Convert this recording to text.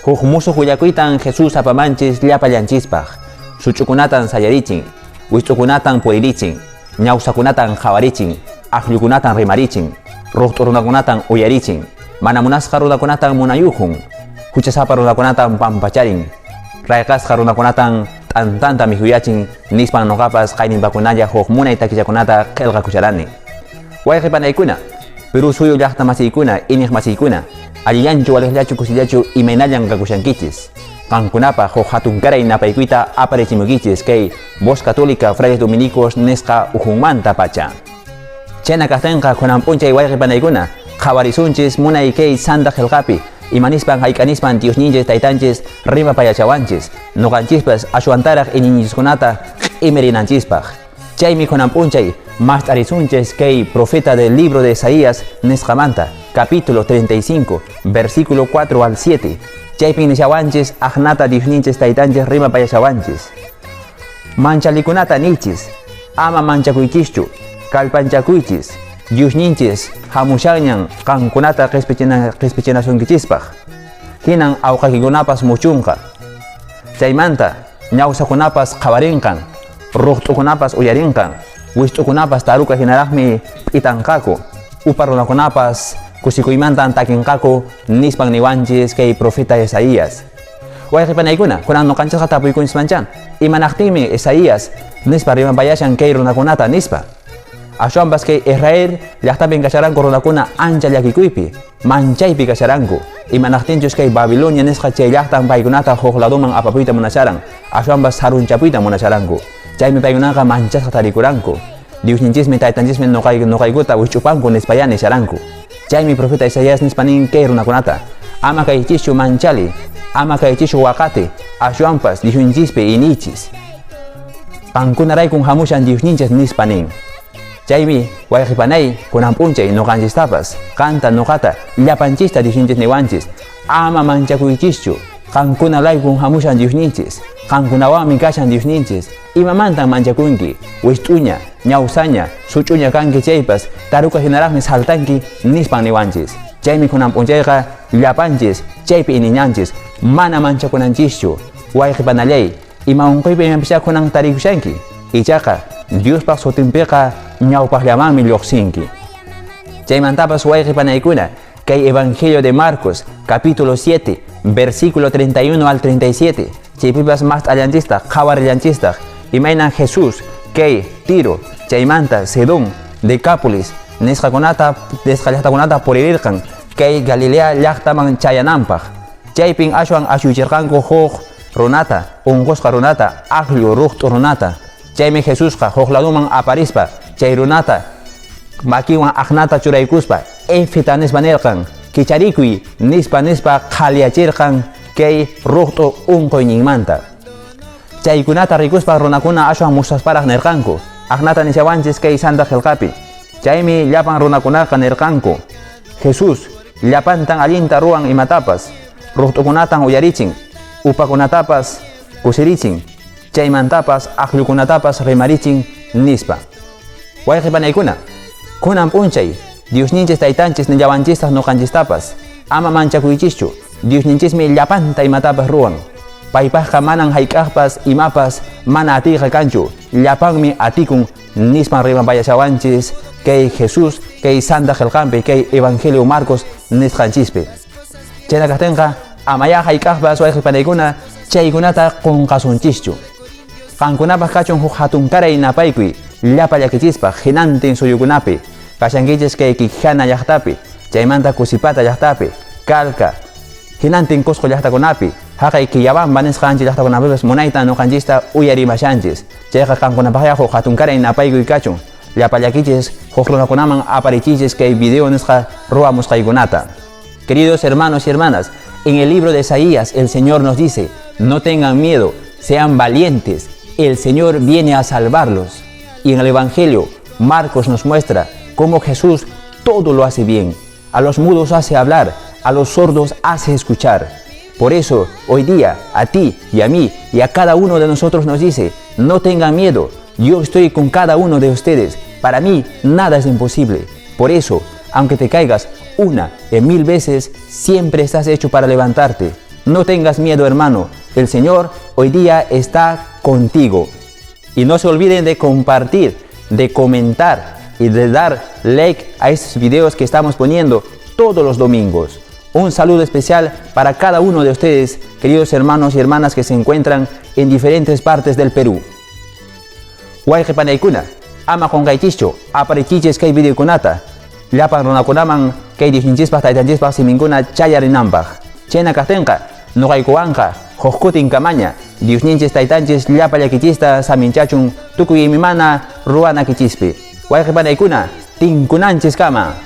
Huk musuq willakuytan Jesús apamanchis llapallanchispaq. Such'ukunatan sayarichin, wist'ukunatan puririchin, ñawsakunatan qhawarichin, aqllukunatan rimarichin, ruqt'u runakunatan uyarichin, mana munasqa runakunatan munayuhun, huchasapa runakunatan pampacharin, rayqasqa runakunatan t'antanta mikhuyachin, nispan noqapas qayninpakunalla huk munay takichakunata qillqakusharani. Wayqi panaykuna, Perú suyu llaqta masiykuna, iñiq masiykuna, allillanchu, waliqllachu, kusillachu, imaynallan kakushankichis. Qankunapaq huk hatunkaray napaykuyta aparichimukichis kay Voz Católica Frailes Dominicos nisqa ukhunmanta pacha. Chayna kaqtinqa kunan p'unchay wayqi panaykuna, qhawarisunchis munay kay santa qillqapi, imanispan hayk'anispan Diosninchis Taytanchis rimapayachawanchis, noqanchispas ashwantaraq iñiñichiskunata q'imirinanchispaq. Chaymi kunan p'unchay mast'arisunchis kay profeta del libro de Isaías nisqamanta, capítulo 35, versículo 4 al 7. Chaypin nishawanchis aqnata Diosninchis Taytanchis rimapayashawanchis. Manchalikunata niychis, ama manchakuychischu, kallpanchakuychis, Diosninchis hamushanñan qankunata qispichinashunkichispaq. Hinan awqakikunapas muchunqa. Chaymanta ñawsakunapas qhawarinqan, ruqt'ukunapas uyarinqan, wist'ukunapas taruka hinaraqmi p'itanqaku, upa runakunapas kusikuymantan takinqaku, nispan niwanchis kay profeta Isaías. Wayqi panaykuna, kunan noqanchisqa tapuykunchismanchan, imanaqtinmi Isaías nispa rimapayashan kay runakunata nispa. Ashwanpas kay Israel llaqtapin kasharanku runakuna ancha llakikuypi, manchaypi kasharanku. Imanaqtinchus kay Babilonia nisqa chay llaqtan paykunata huk ladoman apapuyta munasharan, ashwanpas sarunchapuyta munasharanku. Chaymi paykunaqa manchasqa tarikuranku. Diosninchismi taytanchismi noqaykuta wich'upanku nispayá nisharanku. Chaymi profeta Isaías nispa nin kay runakunata, ama kaychischu manchali, ama kaychischu waqati, ashwanpas Diosninchispi iniychis. Qankunaraykun hamushan Diosninchis nispa nin. Chaymi wayqi panay kunan p'unchay noqanchistapas, qanta noqata, llapanchista Diosninchis niwanchis, ama manchakuychischu, qankunaraykun hamushan Diosninchis, qankunawanmi kashan Diosninchis, imamantan manchakunki, wist'uña, ñawsaña, such'uña kanki chaypas, taruka hinaraqmi saltanki nispan niwanchis. Chaymi kunan p'unchayqa llapanchis chaypi iniñanchis, mana manchakunanchischu, wayqi panallay, ima unquypi imapichá kunan tarikushanki, ichaqa Diospaq sutinpiqa ñawpaqllamanmi lluqsinki. Chaymantapas wayqi panaykuna, kay Evangelio de Marcos, capítulo 7, versículo 31 al 37, chaypipas mast'allanchistaq, qhawarillanchistaq, imaynan Jesús kay Tiro, chaymanta Sidón, Decápolis nisqakunata, nisqa llaqtakunata puririrqan kay Galilea llaqtaman chayananpaq. Chaypin ashwan ashuychirqanku huk runata, unqusqa runata, aqllu ruqt'u runata. Chaymi Jesusqa huk laduman aparispa chay runata makinwan aqnata churaykuspa Éfeta nispa nirqan, kicharikuy nispa nispa qhaliyachirqan kay ruqt'u unquyninmanta. Chaykunata rikuspa runakuna ashwan musasparaq nirqanku, aqnata nishawanchis kay santa qillqapi. Chaymi llapan runakunaqa nirqanku, Jesús llapantan allinta ruwan imatapas, ruqt'ukunatan uyarichin, upakunatapas kusirichin, chaymantapas aqllukunatapas rimarichin nispa. Wayqi panaykuna, kunan p'unchay Diosninchis Taytanchis nillawanchistaq noqanchistapas, ama manchakuychischu, Diosninchismi llapanta imatapas ruwan. Paypaqqa manan hayk'aqpas imapas mana atiyqa kanchu, llapanmi atikun nispan rimapayashawanchis kay Jesús, kay Santa Qillqanpi, kay Evangelio Marcos nisqanchispi. Chayna kaqtinqa, amayá hayk'aqpas wayqi panaykuna chaykunata qunqasunchischu. Qankunapaq kachun huk hatunkaray napaykuy llapa llakichispaq hinantin suyukunapi, kashankichis kay Quijana llaqtapi, chaymanta Cusipata llaqtapi, Calca, hinantin Cusco llaqtakunapi, haqay Quillabamba nisqa ancha llaqtakunapipas munaytan noqanchista uyarimashanchis. Chayqa qankunapaqyá huk hatunkaray napaykuy kachun. Llapa llakichis huk runakunaman aparichichis kay video nisqa ruwamusqaykunata. Queridos hermanos y hermanas, en el libro de Isaías el Señor nos dice, no tengan miedo, sean valientes, el Señor viene a salvarlos. Y en el Evangelio, Marcos nos muestra cómo Jesús todo lo hace bien. A los mudos hace hablar, a los sordos hace escuchar. Por eso, hoy día, a ti y a mí y a cada uno de nosotros nos dice, no tengan miedo, yo estoy con cada uno de ustedes. Para mí, nada es imposible. Por eso, aunque te caigas una en 1000 veces, siempre estás hecho para levantarte. No tengas miedo, hermano. El Señor hoy día está contigo. Y no se olviden de compartir, de comentar y de dar like a estos videos que estamos poniendo todos los domingos. Un saludo especial para cada uno de ustedes, queridos hermanos y hermanas que se encuentran en diferentes partes del Perú. Wayqi panaykuna, ama qunqaychischu, aparichiychis kay videokunata. Llapan runakunaman kay Diosninchispaq taytanchispaq siminkuna chayarinanpaq. Chayna kaqtinqa, nuqaykuwanqa huk kutinkamaña, Diosninchis taytanchis llapallaykichista saminchachun tukuy imaymana ruwanakichispi. Wayqi panaykuna, tinkunanchiskama.